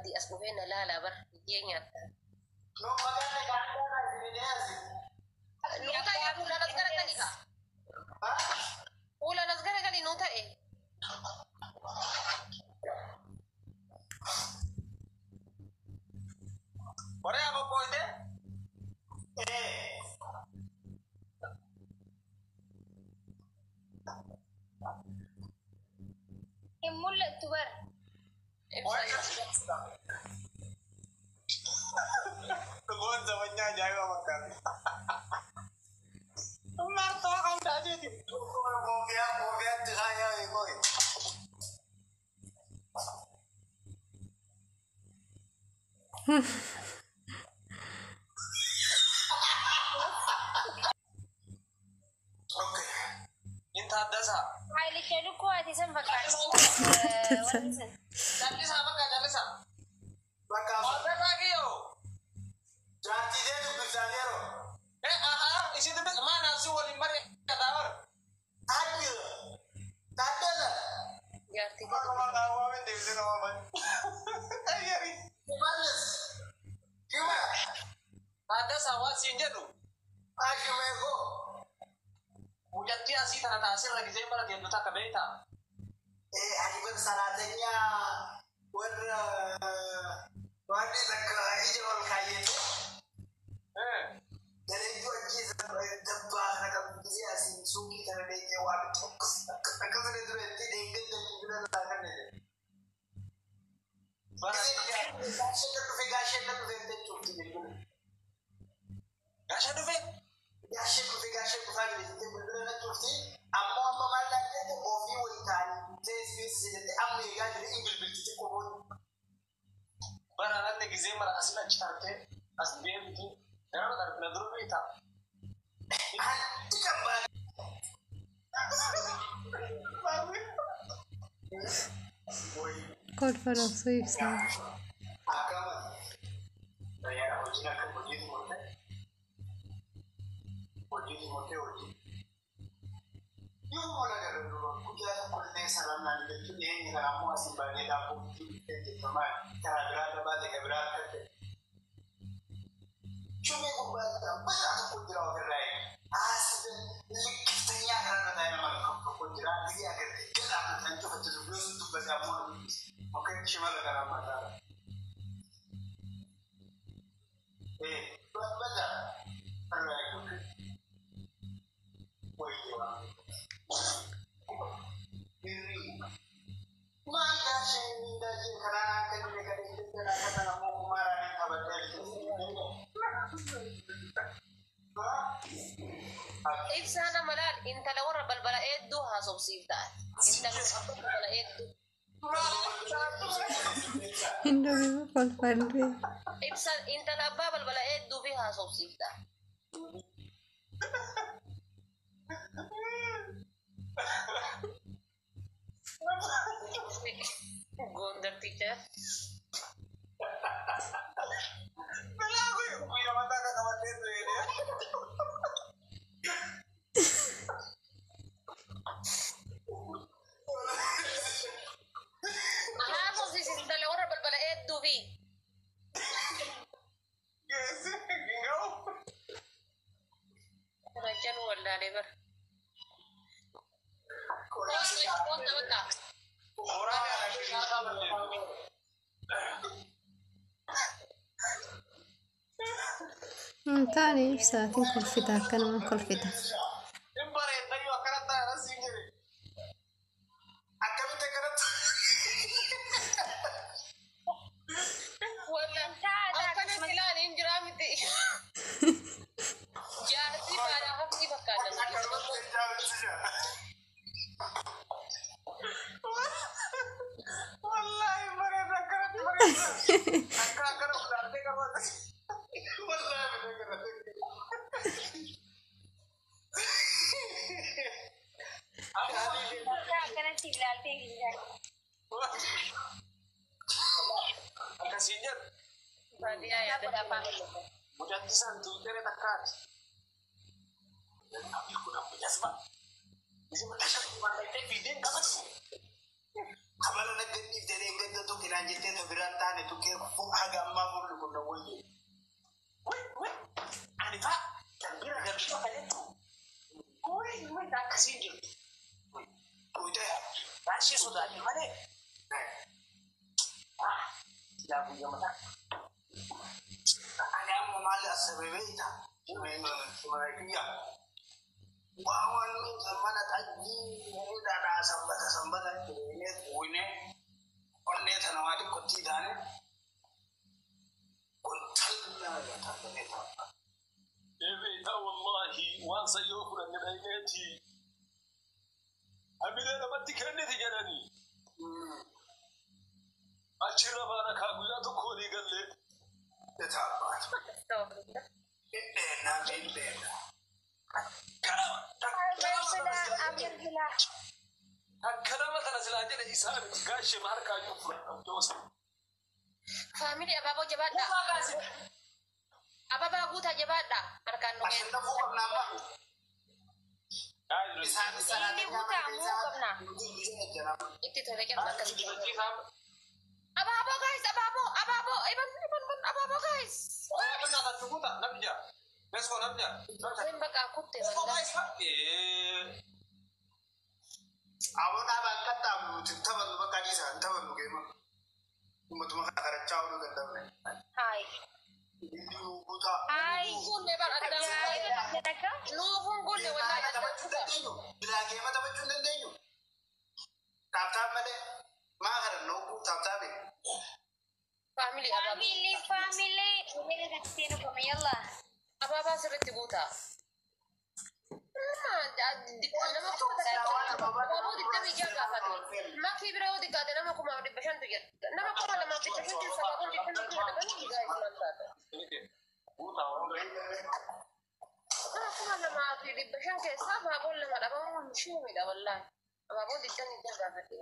Asirratti as dhufee na laalaa bar biyyee nyaatta. No magaalaa gaariidhaa isin asi. Nuu ta'e fuulaan as garagali ka. Fuulaan as garagali nuu ta'e. Waree qophooyte? Eh. Hin mul'attu bara. Ibsa. Dhugoon zabanyaa ajaa'iba fakkaata. Martoo kan taateeti. Koofiyaa koofiyaatti kaayaa kooyi. Okay. Intaaddasaa. Haayilicha lukkuu ati san fakkaata. Wanti san. Callisaa bakka callisaa. Bakka Taaddasaa kiyyoo. jaartii tee dubbisaa yeroo. Eh ahaa isin dubbisa maa naaf si waliin mari'ataa bara. Adda. Taaddasa. Jaartii Mallas. Shima. Taaddasaa waan siin jedhu Ashimee koo. mucattii asii tana taasirra gisee bara deemtu takka beektaa? Eh ani bar salaatanyaa warra waan takka ija ol kaayyate. Gareejjuu achii dabbaa kana qabdu gisee asiin suuqii kana deemtee waa bittu akkas akkasuma dura itti deeggarta bilbila irraa kan jedhe. Gaashee kan dhufe gaashee kan dhufe jechuuti bilbila. Gaasha dhufe? Gaashee dhufe gaashee dhufaa jira jettee bilbila na cuufti. Ammoo amma maal naan jette ofii wayii ta'anii bitee si beeksise jettee amma eegaa jira in bilbilti xiqqoo booda. Bara namni gisee mara asin achi tartee as deemti gara na dura beektaa? Anti kan baate. Kolfa dhoksuu ibsaa. Akkama. Hojiin akka hojii xumurte. Hojii xumurte hojii. Yoo moola gara dura guyyaa tokko illee salaam naan jechuun eenyu kana ammoo asiin baanee daabboo bittee jechuun karaa biraa irra baate kan biraa akka ta'e. Shumee gubbaa jira badaa tokko jira ofirraa eegi. Asii likkiftanyaa kanarra taa'ee nama tokko jira gisee agartee gadhaa kan cufachiisu yoo sun dubbate ammoo okay shimala kana mataa. Eh, badaa irraa eegi. Wayyee waan. Maal gaashee mindaa jee karaa akka inni kan inni kana kana ammoo kumaaraan taphatee Ibsaa nama laal intala warra balbala hedduu haasofsiifta. Intala abbaa balbala hedduu. Hin dhumimu kolfaan du'e. Ibsa intala abbaa balbala hedduu fi haasofsiifta. Gondarticha. Balaa guyyaa mataa akka qabattee ture. Haasofsiisi intala warra balbala hedduu fi. Geessi ginga'u. Rajjan wallaalee bara. Qoota bakka. Mooraa kana keessaa balleessu. Hin taane ibsaatiin kolfita akkanuma kolfita. Hin bareeddayyuu akkana taa'an asiin jedhe. Akkamitti akkanatti? Wallaan akkanatti ilaali hin jiraa miti. Jaartii baadhaa hafii fakkaata. Akkanumatti jaallatisa. Wallaahi bareeda akkanatti bareeda. Akka akkana ulaaltee qabaate. Wallaahi bareeda akkanatti. Akkanatti ilaaltee hin jiru. Akkasiin jedhu. Baadiyyaa yaadata. Mucattii san tuutere takkaati. Kun ammoo jazba. Isin mataa shakii waan ta'eef fiideen qabatu. Kabala naggadhiif jedhee gadda tokko naan Jettee ta biraan taane tukkee haga ammaa fuulli kun na wayye. Ani faa kan bira garbuu akka jettu. Wai akkasiin jirtu. Tuutee. Baay'ee sodaate malee. Silaa guyyaa mataa. Ani amma maal asabee beekta? Kiyya. Waan mana xajjii hiriiraadhaa sanbata sanbata jireenyee fuunee onnee tana waa xiqqootti taane kuntal nama nyaataa ta'ee ta'a. Ebeeta wallahi waan sayyoo fudhanne dhayneeti. Hamilee namatti kenniti jedhanii. Achirra baana kaa guyyaa tokko walii gallee. Ta'a. Dhedheennaa dhedheennaa. Akka nama tana silaa jedhe isaa miti gaashee harkaa jiru fudhadha. Faamilii abaaboo jabaadha. Abaabaa guutaa jabaadha. Harkaan nu geessu. Ashannafuu qabna amma. Isaanis Inni guutaa muu qabna. Itti tole jedhama akkasii. Abaaboo guys, abaaboo, abaaboo, iban, iban, iban, abaaboo guys. Isin bakka kutte wallahi. Aboo dhaabaan qaxxaamnu nuti taphannu bakka dhiisaa hin taphannu geema. Uummatuma kana karachaa ooluu danda'amne. Hai. Inni guutaa. Hai. Guunne bar addaan Ajaa'iba. Nuufuun guunne wallahi Bilaagee addaan taphachuu kuta. dandeenyu. Bilaagee taphachuu hin dandeenyu. Taaptaap malee maa kana nookuu taaptaape. Faamilii abaaboo. Family, family. Udah kasih nu yalla. Abaabaa sirriitti guutaa. Nama abaaboo 26 gaafate. Makii bira yoo xiqqaate nama 1500tu jira. Nama 2500 keessa abaaboon 26 dhabanii guys maal taata? Nama 2500 keessaa abaaboon lama dhabamuun shiimidha wallahi. Abaaboo 26 gaafate.